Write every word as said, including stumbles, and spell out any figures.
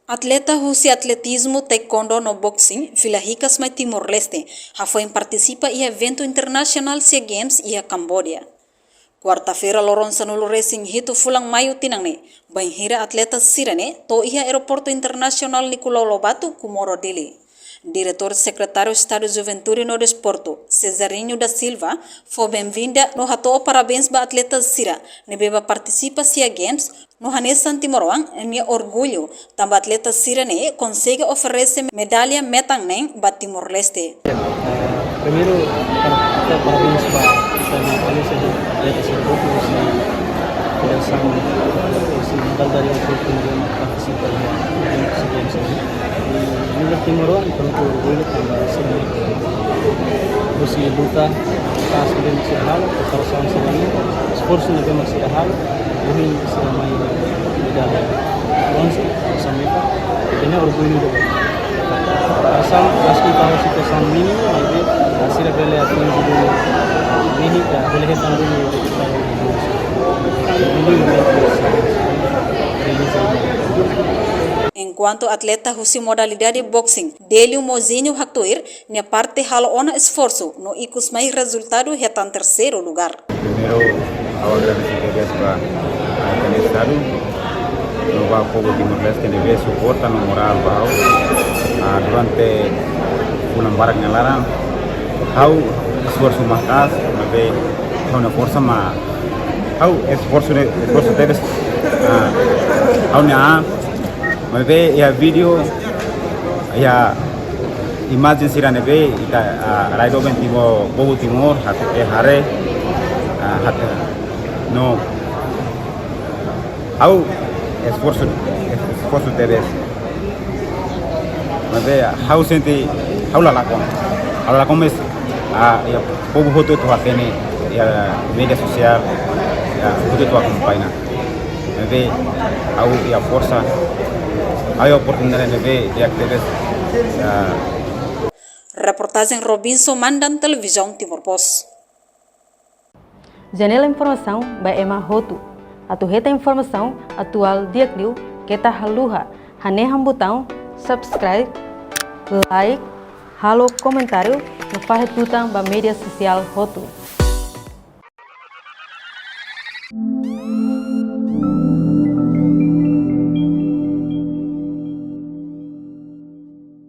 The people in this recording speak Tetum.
Atleta husi atletizmu, taekwondo no boxing fila hikas mai Timor-Leste, hafoin partisipa iha eventu internasionál SEA Games iha Kamboja. Kuarta-feira, loron sanulu-resin-hitu fulan Maiu tinan ne'e, bainhira atleta sira-ne'e to'o iha Aeroportu Internasionál Nicolau Lobato, Comoro, Dili. Diretór Sekretáriu Estadu Juventude no Desportu, Cesarinho da Silva, fó benvinda no hato'o parabéns ba atleta sira ne'ebé bá partisipa SEA Games, no hanesan timoroan nia orgullu tanba atleta sira-ne'e konsege oferese medalla metan neen ba Timor-Leste. Eh, primeiru, para, para, parabéns ba, ba atleta sira, atleta sira hotu husi federasaun, husi modalidade hotu-hotu ne'ebé partisipa iha SEA Games ne'e. I nu'udar timoroan, ha'u ho orgullu tanba sira-ne'e husi luta, luta sira-ne'e mak sira halo, preparasaun sira-ne'e, esforsu ne'ebé mak sira halo, ohin sira mai medalla bronze, sameka, ida-ne'e orgullu ida. Preparasaun, maski iha situasaun mínimu, maibé sira bele atinje dulu, ne'e ka bele hetan dulu rezultadu. Enkuantu atleta husi modalidade boxing, Delio Mozinho haktuir, nia parte halo ona esforsu no ikus mai rezultadu hetan terseiru lugár. Primeiru, ha'u agradese tebes ba, ah, Estadu, no ba povu Timor-Leste ne'ebé suporta no morál ba ha'u, ah, durante fulan barak nia laran. Ha'u esforsu maka'as, maibé ha'u-nia forsa mak, ha'u esforsu ne'e, esforsu tebes, ah, ha'u-nia an, maibé iha vídeo, iha imajen sira ne'ebé ita, ah, rai doben Timor, povu Timor, hat, eh, haree, ah, hat, no. Ha'u esforsu, esforsu tebes. Maibé ha'u sente, ha'u la lakon. Ha'u la lakon, mais, ah, iha povu hotu-hotu hatene, iha média sosiál, iha hotu-hotu akompaña. Maibé ha'u iha forsa, ha'u iha oportunidade ne'ebé di'ak tebes, ah. Reportajen Robinson Mandan, Televizaun Timor Post. Janela informasaun ba ema hotu. Atu hetan informasaun atuál di'ak liu, keta haluha hanehan butaun subscribe, like, halo komentáriu no fahe tutan ba média sosiál hotu.